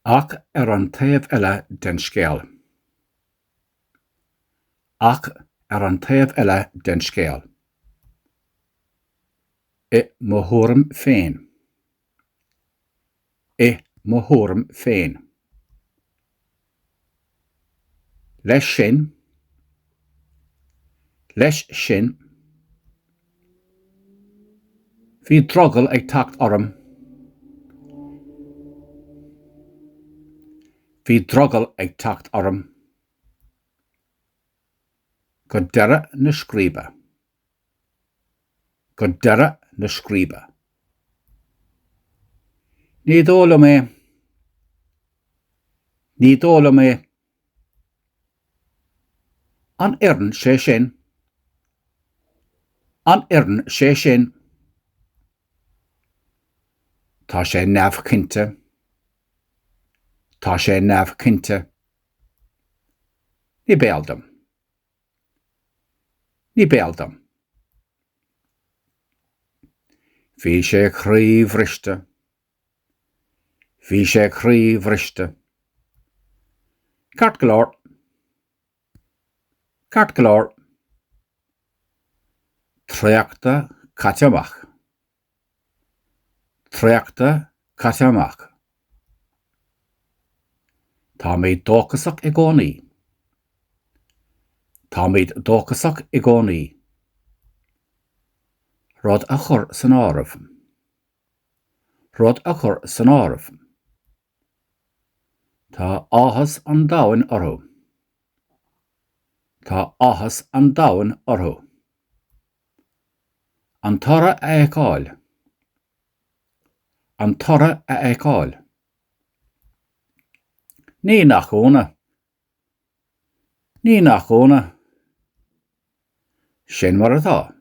Ach ar an taobh eile den scéal. Ach ar an taobh eile den scéal. I mo thuairim féin. I mo thuairim féin. Leis sin. Leis sin. Bhí drogall ag teacht orm. Bhí drogall ag teacht orm. Go deireadh na scríbe. Go deireadh na scríbe. Ní dóigh liom é. Ní dóigh liom é. An oireann sé sin? An oireann sé sin? Tá sé neamhchinnte. Tá sé neamhchinnte. Ní b'eol dom. Ní b'eol dom. Bhí sé croíbhriste. Bhí sé croíbhriste. Ceart go leor. Ceart go leor. Traochta caite amach. Traochta caite amach. Táimid dóchasach i gcónaí. Táimid dóchasach i gcónaí. Rud a chur san áireamh. Rud a chur san áireamh. Tá áthas an domhain orthu. Tá áthas an domhain orthu. An toradh a fheiceáil. An toradh a fheiceáil. Ní nach ionadh. Ní nach ionadh. Sin mar atá.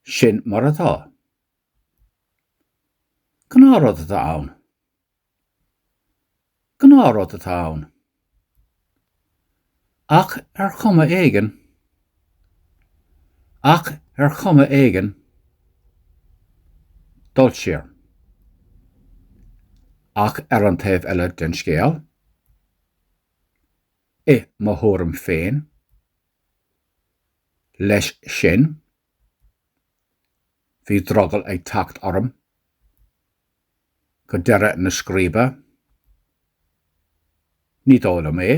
Sin mar atá. Gnáthrud atá ann. Gnáthrud atá ann. Ach ar chuma éigin. Ach ar chuma éigin. Dul siar. Ach ar an taobh eile den scéal. I mo thuairim féin. Leis sin. Bhí drogall ag teacht orm. Go deireadh na scríbe. Ní dóigh liom é.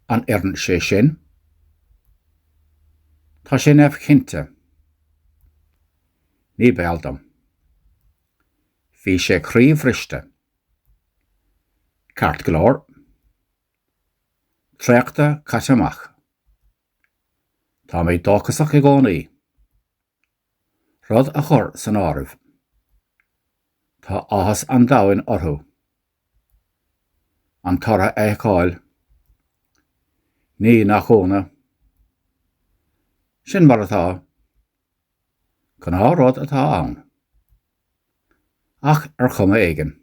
An oireann sé sin? Tá sé neamhchinnte. Ní b'eol dom. Bhí sé croíbhriste. Ceart go leor. Traochta caite amach. Táimid dóchasach i gcónaí. Rud a chur san áireamh. Tá áthas an domhain orthu. An toradh a fheiceáil. Ní nach ionadh. Sin mar atá. Gnáthrud atá ann. Ach ar chuma éigin.